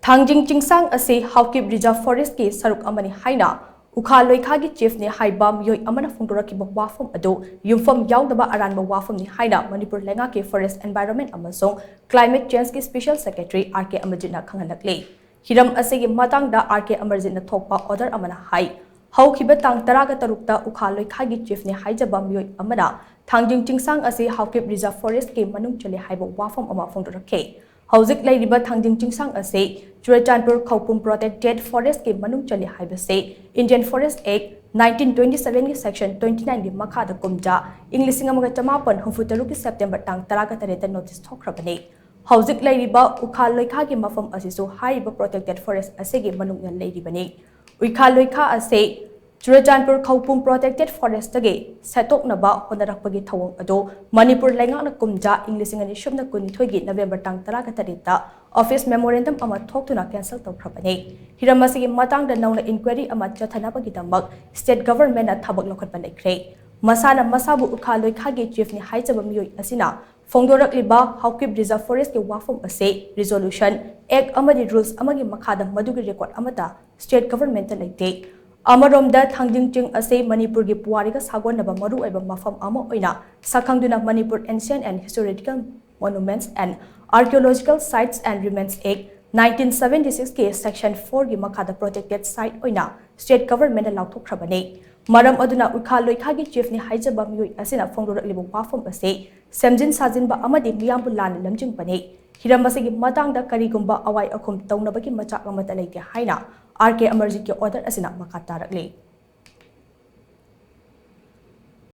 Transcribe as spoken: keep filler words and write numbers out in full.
ꯊꯥꯡꯖꯤꯡ ꯆꯤꯡꯁꯥꯡ ꯑꯁꯤ Haokip Reserve Forest ꯀꯤ ꯁꯔꯨꯛ ꯑꯃꯅꯤ ꯍꯥꯏꯅ ꯎꯈꯥ ꯂꯣꯏꯈꯥꯒꯤ chief ꯅꯤ ꯍꯥꯏꯕ ꯃꯤꯑꯣꯏ ꯑꯃꯅ ꯐꯣꯡꯗꯣꯔꯛꯈꯤꯕ ꯋꯥꯐꯝ ꯑꯗꯨ ꯌꯨꯝꯐꯝ ꯌꯥꯎꯗꯕ ꯑꯔꯥꯟꯕ ꯋꯥꯐꯝꯅꯤ ꯍꯥꯏꯅ ꯃꯅꯤꯄꯨꯔ ꯂꯩꯉꯥꯛꯀꯤ Forest, Environment ꯑꯃꯁꯨꯡ Climate Change ꯀꯤ Special Secretary ꯑꯥꯔ ꯀꯦ ꯑꯃꯔꯖꯤꯠꯅ ꯈꯪꯍꯜꯂꯛꯂꯤ꯫ ꯍꯤꯔꯝ ꯑꯁꯤꯒꯤ ꯃꯇꯥꯡꯗ ꯑꯥꯔ ꯀꯦ ꯑꯃꯔꯖꯤꯠꯅ ꯊꯣꯛꯄ order ꯑꯃꯅ ꯍꯥꯏ, ꯍꯧꯈꯤꯕ ꯇꯥꯡ ꯇꯔꯥꯒ ꯇꯔꯨꯛꯇ ꯎꯈꯥ ꯂꯣꯏꯈꯥꯒꯤ chief ꯅꯤ ꯍꯥꯏꯖꯕ ꯃꯤꯑꯣꯏ ꯑꯃꯅ ꯊꯥꯡꯖꯤꯡ ꯆꯤꯡꯁꯥꯡ ꯑꯁꯤ ꯍꯥꯎꯀꯤꯞ Reserve Forest ꯀꯤ ꯃꯅꯨꯡ ꯆꯜꯂꯤ ꯍꯥꯏꯕ ꯋꯥꯐꯝ ꯑꯃ ꯐꯣꯡꯗꯣꯔꯛꯈꯤ꯫ ꯍꯧꯖꯤꯛ ꯂꯩꯔꯤꯕ ꯊꯥꯡꯖꯤꯡ ꯆꯤꯡꯁꯥꯡ ꯑꯁꯤ ꯆꯨꯔꯆꯥꯟꯄꯨꯔ ꯈꯧꯄꯨꯝ Protected Forest ꯀꯤ ꯃꯅꯨꯡ ꯆꯜꯂꯤ ꯍꯥꯏꯕꯁꯤ Indian Forest Act nineteen twenty seven ꯒꯤ section twenty nine ꯒꯤ ꯃꯈꯥꯗ ꯀꯨꯝꯖꯥ ꯏꯪ ꯂꯤꯁꯤꯡ ꯑꯃꯒ ꯆꯃꯥꯄꯟ ꯍꯨꯝꯐꯨ ꯇꯔꯨꯛꯀꯤ September ꯇꯥꯡ ꯇꯔꯥꯒ ꯇꯔꯦꯠꯇ notice ꯊꯣꯛꯈ꯭ꯔꯕꯅꯤ꯫ ꯍꯧꯖꯤꯛ ꯂꯩꯔꯤꯕ ꯎꯈꯥ ꯂꯣꯏꯈꯥꯒꯤ ꯃꯐꯝ ꯑꯁꯤꯁꯨ ꯍꯥꯏꯔꯤꯕ Protected Forest ꯑꯁꯤꯒꯤ ꯃꯅꯨꯡꯗ ꯂꯩꯔꯤꯕꯅꯤ꯫ ꯎꯈꯥ ꯂꯣꯏꯈꯥ ꯑꯁꯤ ꯆꯨꯔꯆꯥꯟꯄꯨꯔ ꯈꯧꯄꯨꯝ Protected Forest ꯇꯒꯤ ꯁꯦꯠꯇꯣꯛꯅꯕ ꯍꯣꯠꯅꯔꯛꯄꯒꯤ ꯊꯧꯑꯣꯡ ꯑꯗꯨ ꯃꯅꯤꯄꯨꯔ ꯂꯩꯉꯥꯛꯅ ꯀꯨꯝꯖꯥ ꯏꯪ ꯂꯤꯁꯤꯡ ꯑꯅꯤ ꯁꯨꯞꯅ ꯀꯨꯟꯅꯤꯊꯣꯏꯒꯤ November ꯇꯥꯡ ꯇꯔꯥꯒ ꯇꯔꯦꯠꯇ office memorandum ꯑꯃ ꯊꯣꯛꯇꯨꯅ cancel ꯇꯧꯈ꯭ꯔꯕꯅꯤ꯫ ꯍꯤꯔꯝ ꯑꯁꯤꯒꯤ ꯃꯇꯥꯡꯗ ꯅꯧꯅ inquiry ꯑꯃ ꯆꯠꯊꯅꯕꯒꯤꯗꯃꯛ state government ꯅ ꯊꯕꯛ ꯂꯧꯈꯠꯄ ꯂꯩꯈ꯭ꯔꯦ꯫ ꯃꯁꯥꯅ ꯃꯁꯥꯕꯨ ꯎꯈꯥ ꯂꯣꯏꯈꯥꯒꯤ chief ꯅꯤ ꯍꯥꯏꯖꯕ ꯃꯤꯑꯣꯏ ꯑꯁꯤꯅ ꯐꯣꯡꯗꯣꯔꯛꯂꯤꯕ ꯍꯥꯎꯀꯤꯞ Reserve Forest ꯀꯤ ꯋꯥꯐꯝ ꯑꯁꯤ resolution, act ꯑꯃꯗꯤ rules ꯑꯃꯒꯤ ꯃꯈꯥꯗ ꯃꯗꯨꯒꯤ record ꯑꯃꯠꯇ state government ꯇ ꯂꯩꯇꯦ꯫ ꯑꯃꯔꯣꯝꯗ ꯊꯥꯡꯖꯤꯡ ꯆꯤꯡ ꯑꯁꯤ ꯃꯅꯤꯄꯨꯔꯒꯤ ꯄꯨꯋꯥꯔꯤꯒ ꯁꯥꯒꯣꯟꯅꯕ ꯃꯔꯨꯑꯣꯏꯕ ꯃꯐꯝ ꯑꯃ ꯑꯣꯏꯅ ꯁꯛꯈꯪꯗꯨꯅ Manipur Ancient and Historical Monuments and Archaeological Sites and Remains Act nineteen seventy six ꯀꯤ section four ꯒꯤ ꯃꯈꯥꯗ protected site ꯑꯣꯏꯅ state government ꯅ ꯂꯥꯎꯊꯣꯛꯈ꯭ꯔꯕꯅꯤ꯫ ꯃꯔꯝ ꯑꯗꯨꯅ ꯎꯈꯥ ꯂꯣꯏꯈꯥꯒꯤ chief ꯅꯤ ꯍꯥꯏꯖꯕ ꯃꯤꯑꯣꯏ ꯑꯁꯤꯅ ꯐꯣꯡꯗꯣꯔꯛꯂꯤꯕ ꯋꯥꯐꯝ ꯑꯁꯤ ꯁꯦꯝꯖꯤꯟ ꯁꯥꯖꯤꯟꯕ ꯑꯃꯗꯤ ꯃꯤꯌꯥꯝꯕꯨ ꯂꯥꯟꯅ ꯂꯝꯖꯤꯡꯕꯅꯤ꯫ ꯍꯤꯔꯝ ꯑꯁꯤꯒꯤ ꯃꯇꯥꯡꯗ ꯀꯔꯤꯒꯨꯝꯕ ꯑꯋꯥꯏ ꯑꯈꯨꯝ ꯇꯧꯅꯕꯒꯤ ꯃꯆꯥꯛ ꯑꯃꯠꯇ ꯂꯩꯇꯦ ꯍꯥꯏꯅ ꯑꯥꯔ ꯀꯦ ꯑꯃꯔꯖꯤꯠꯀꯤ order ꯑꯁꯤꯅ ꯃꯈꯥ ꯇꯥꯔꯛꯂꯤ꯫